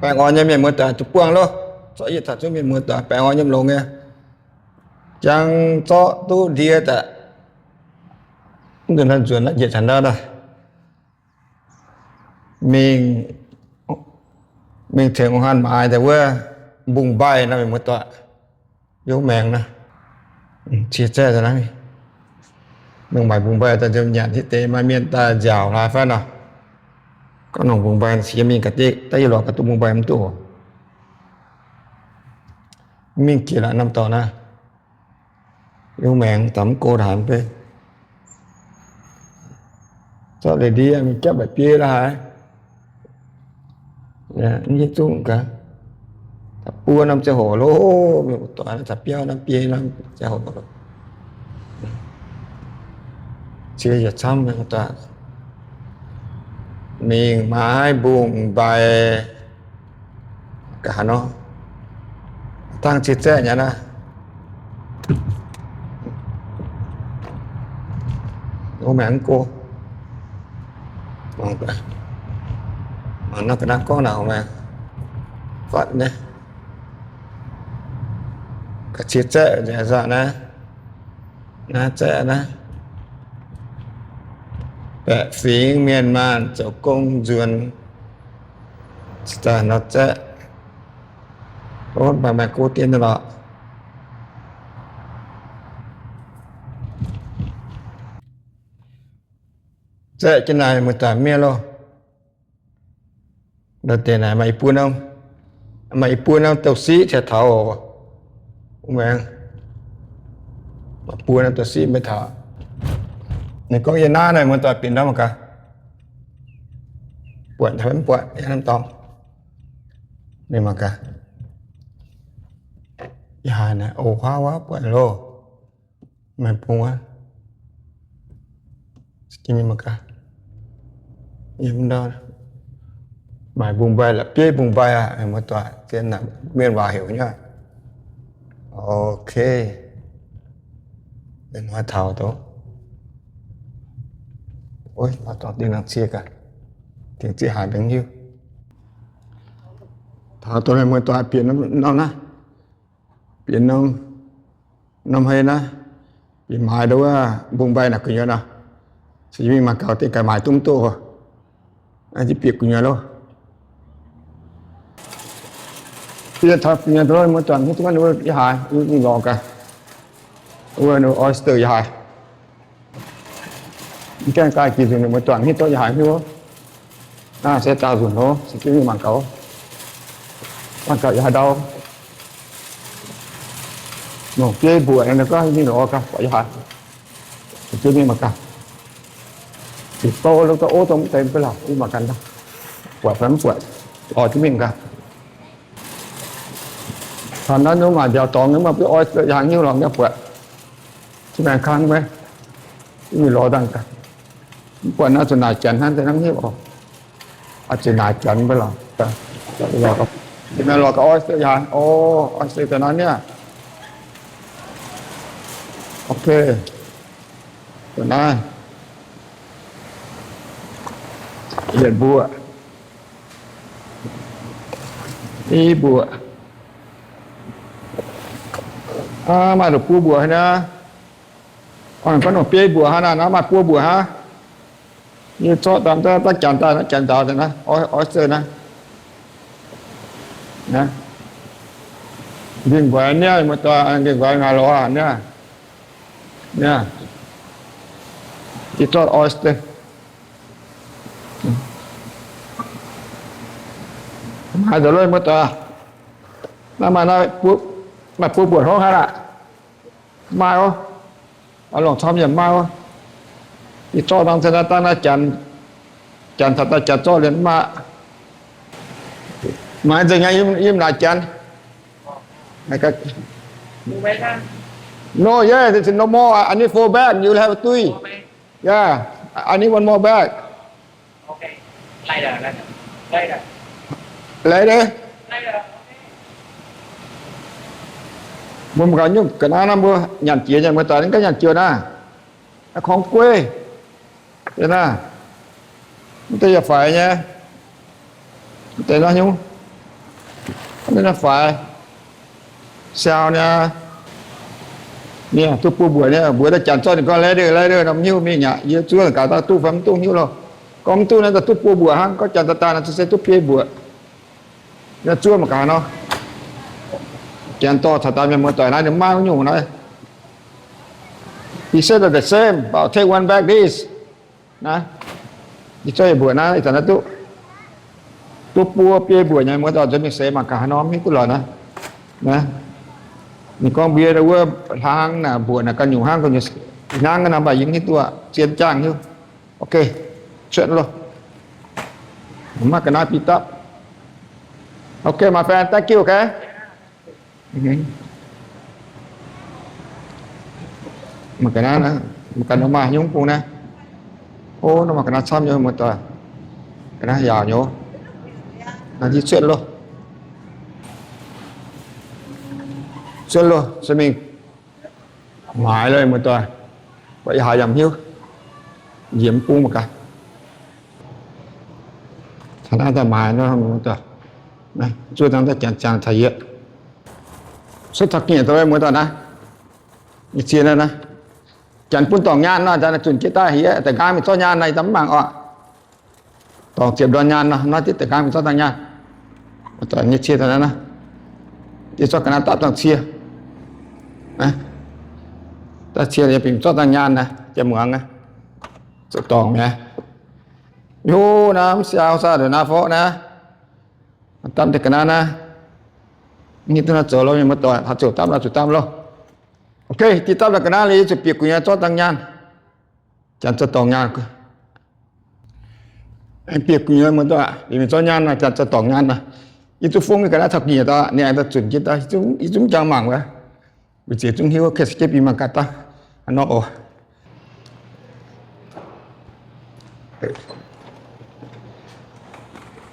Baengh orn nyei mienh muoz-doic duqv buangh loh. Zorqv yietc taux zungv mienh muoz-doic baengh orn nyei longx nyei. Jangx zorqv duqv ndie daaih. Mv nzunc naaiv nzuonx njiec taux ndau daaih. Mingh, mingh tengx ong-han maaiz daaih wuov mbungv mbaih naaiv mienh muoz-doic. Yiem maengx naaiv, cie zaeqv daaih naaiv. Nongc maaic mbungv mbaih daaih nziouv nyanc hitv deix maaih mienh daaih nziaauc hlaax fai nor. Gorngv nongc mbungv mbaih ciex mingh ga'diev daaih yie lorz ga'duqv mbungv mbaih mv duqv oc. Mingh jiex laaix norm dorngx naaiv. Yiem maengx daaih mv go haaix mv bei. Zorqv leiz ndie mingh jatv mba'biei la'haaix. Mv hiuv duqv gaax. Taux buo norm ziangh hoc loh, mienh muoz-doic, taux biauv norm biei norm ziangh hoc. Cie yietc camv mienh muoz-doic. Mingh maaiz mbungv mbaih. Gaax nor, dangh cie zaeqv nyei naaiv. Ov, maengx mv go. Mangc gaax, mangc nor ga'naaiv gorngv naaic maengx fatv nyei. Gaax cie zaeqv nzengc aqv naaiv. Naaiv zaeqv naaiv. Baeqc fingx mienh maanh zoux gong nzuonx. Cingx daaih nor zaeqv. Ov, mangc maengx go dien nyei lorqc. Zaeqv jienv naaic muoz-doic mienh loh. Nor deix naaic maaih i buo norm, maaih i buo norm douc siqv taux taux. Maengx, maaih buo norm douc siqv maiv taux. Ninh gorngv yie naaiv naaic muoz-doic bieqc norm mangc gaax. Buatc mv buatc yie norm dorngx. Ninh mangc gaax. Yie haiz naaic, o, huaav wuov buatc loh. Maaih bung wuov. Mangc gaax. Yiem ndau maaih mbungv mbaih la'bieiv mbungv mbaih aqv, muoz-doic, zien naaic mienh waac heuc nyei. Ok. Hnoi taux doz. Ov, dorh dingh nangc cie gaax. Dingh zieqv haaix mv hiuv. Taux doz naaic muoz-doic bieqc norm naaiv. Bieqc norm, norm hei naaiv, bieqc maaiz nduov wuov mbungv mbaih naaic gu'nyuoz nor. Se mingh mangc gaax dingh gaax maaiz duqv mv duqv oc. Bieqc gu'nyuoz loh. Bieqc taux gu'nyuoz loh, muoz-doic, hiuv duqv wuov yie haiz, mingh lorz gaax. Wuov oyster yie haiz. Mv gaengh daaih jiex nzunc muoz-doic hiuv duqv yie haiz hiuv. Naaiv se daauh nzunc loh, se jienv mingh mangc gaax. Mangc gaax yie haiz ndau. Longc bieiv mbuoqc nor, gorngv mingh lorz gaax, buatc yie haiz. Se jienv mingh mangc gaax. Bieqc bou lo ga'o dongh mv deix mv bei lorqc, mingh mangc gaax. Buatc fai mv buatc, lorz jienv mingh gaax. Taux naaiv nyungc maaih mbiauz dorngx nyei, maaih buo oyster yie haiz hiuv lorz nyei buatc. Jienv maengx kangv maiv, mingh lorz dangh gaax. Mv buatc naaiv zuqc naaic janx hnangv, deix hnangv hiuv oc. Aa, zuqc naaic janx mv bei lorqc. Jienv maengx lorz gaax oyster yie haiz. O, oyster daaih naaiv niaa. Ok. Daaih naaiv. Yietc mbuoqc. I mbuoqc. Aa, maaih buo mbuoqc hnangv naaiv. Gorngv nongc biei mbuoqc hnangv naaiv, naaiv maaih buo mbuoqc hnangv. Yie zorqv daaih, daaih janx daaih, janx nzaaux daaih naaiv, oyster naaiv. Naaiv. Nqingh nquaix niaa, muoz-doic, nqingh nquaix ngaax lorz niaa. Niaa. Yie zorqv oyster. Maaih nzauc lorqc, muoz-doic. Naaiv maaih, maaih buo mbuoqc hloov hnangv aqv. Maaih oc. Oix longc camv yaac maaih oc. Yie zorqv dangh cen naaiv dangh naaiv janx, janx taux daaih janx zorqv liuz mv maaih. Maaih nzengc nyei, yiem naaic janx. No, yes, it's no more. I need four bag. You have three. Yeah, I need one more bag. Later. Mbuo mangc gaax nyungc ga'naaiv naaiv mbuo nyanc jiex nyei, muoz-doic, ninh ganh nyanc jiex naaiv. Naaiv korngv gueiv. Naaiv, mv deix yaac faix nyei. Mv deix naaiv nyungc. Naaiv faix, siau niaa, mienh duqv buo mbuoqc nyei, mbuox daaih janx zorqv ninh gorngv letter, letter nor mv hiuv mingh aqv. Yie zuov gaax daaih duqv fai mv duqv hiuv loh. Gorngv mv duqv naaiv daaih duqv buo mbuoqc hnangv, gorngv janx daaih daaih nor se duqv biei mbuoqc. Naaiv zuov mangc gaax nor. Janx dorh caux daaih mienh muoz-doic naaiv ninh maiv nyungc naaiv. He said the same, but I'll take one back this. Naaiv, yie zorqv yietc mbuoqc naaiv, ih zanc naaiv duqv, duqv buo biei mbuoqc nyei, muoz-doic nzuonx mingh seix mangc gaax haaix norm hiuv duqv lorqc naaiv. Naaiv, ninh gorngv mbuo wuov hlang naaic mbuoqc naaic ganh nyungc hnangv, ganh nyungc hnangv nor, mv baac yie mv hiuv duqv, zien jangh hiuv. Ok, cuotv loh. Maiv ga'naaiv bieqc dapv. Ok, my friend, thank you, ok. Mangc ga'naaiv, mangc ga'naaiv maaih nyungc bung naaiv. O, nor mangc ga'naaiv camv nyei muoz-doic. Ga'naaiv yaauc nyei. Naaiv hiuv cuotv loh. Cuotv loh, se mingh maaiz loh muoz-doic. Baac ih haaix yaac mv hiuv. Njiec mv bung mangc gaax. Taux naaiv daaih maaiz nor muoz-doic. Zuov dangh daaih janx, janx caux yie cuotv taux ga'nyiec daaih muoz-doic naaiv. Nyei cie naaiv, janx bun dorngc nyaanh nor, janx zunc jienv daaih yie da'nqaang mingh zorqv nyaanh naaiv, yie daaih mv mangc orqc. Dorngc ziepc ndorn nyaanh nor, naaiv diqv da'nqaang mingh zorqv dangh nyaanh. Nyei cie daaih naaiv, yie zorqv ga'naaiv dapv dangh cie. Dapv cie yie bingx zorqv dangh nyaanh naaiv, jiex muangx, zoux dorngc mi'aqv. Yo, naaiv mv siau saah, ndongc naaiv forv naaiv. Dapv deix ga'naaiv naaiv. Mv hiuv duqv nor zoux loh, mienh muoz-doic, haih ziouc dapv nor zuqc dapv loh. Ok, diqv dapv deix ga'naaiv liuz, yie zuqc bieqc gu'nyuoz zorqv dangh nyaanh. Janx zoux dorngc nyaanh. Bieqc gu'nyuoz muoz-doic, bieqc mingh zorqv nyaanh naaiv, janx zoux dorngc nyaanh naaiv. Yie zuqc fungx nyei ga'naaiv taux ga'nyiec daaih, ninh aengx daaih zunc jienv daaih, yie zungv mv jangx mangc wuov. Weic zuqc zungv hiuv ka'seix jienv bieqc mangc gaax daaih haaix nor oc.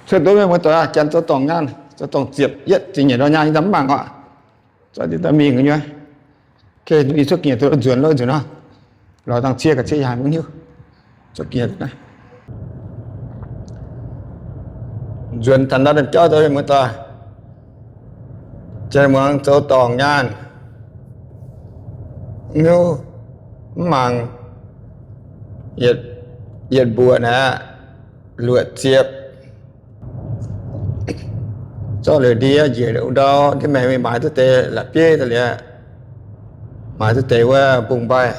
Cuotv nduov mienh muoz-doic, janx zoux dorngc nyaanh, zoux dorngc ziepc yietv ziepc nyeic ndorn nyaanh, yie daaih mv mangc orqc. Zorqv daaih mingh gu'nyuoz. Ok, yie cuotv ga'nyiec duqv nzuonx loh, nzuonx nor. Lorz dangh cie ga'cie yaac mv hiuv. Cuotv ga'nyiec naaiv. Nzuonx taux ndau domh jauv daaih mienh muoz-doic, janx muangx zoux dorngc nyaanh, mv hiuv, mv mangc, yietc, yietc mbuoqc naaiv, luoqc ziepc. Zorqv liuz ndie njiec liuz ndau, ndiev maengx mingh maaiz duqv deix la'bieiv daaih liuz, maaiz duqv deix wuov mbungv mbaih,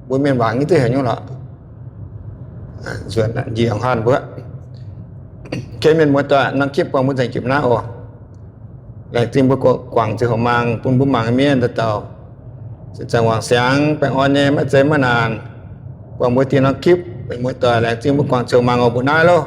mbuo mienh waac mv duqv heuc nyungc lorqc. Nzuonx njiec hanh mbuo. Ken mienh muoz-doic, norm kipv buangh mbuo nzengc jiex naaiv oc. Laengz zingh mbuo guangc ziouc hoc mangc bun mbuo mangc nyei mienh dauh dauh. Ziepc nzaangc wangc siangx baengh orn nyei, maiv zeiz maiv naanc. Buangh mbuo dieh norm kipv, mienh muoz-doic, laengz zingh mbuo guangc ziouc mangc oc, mbuo naaiv loh.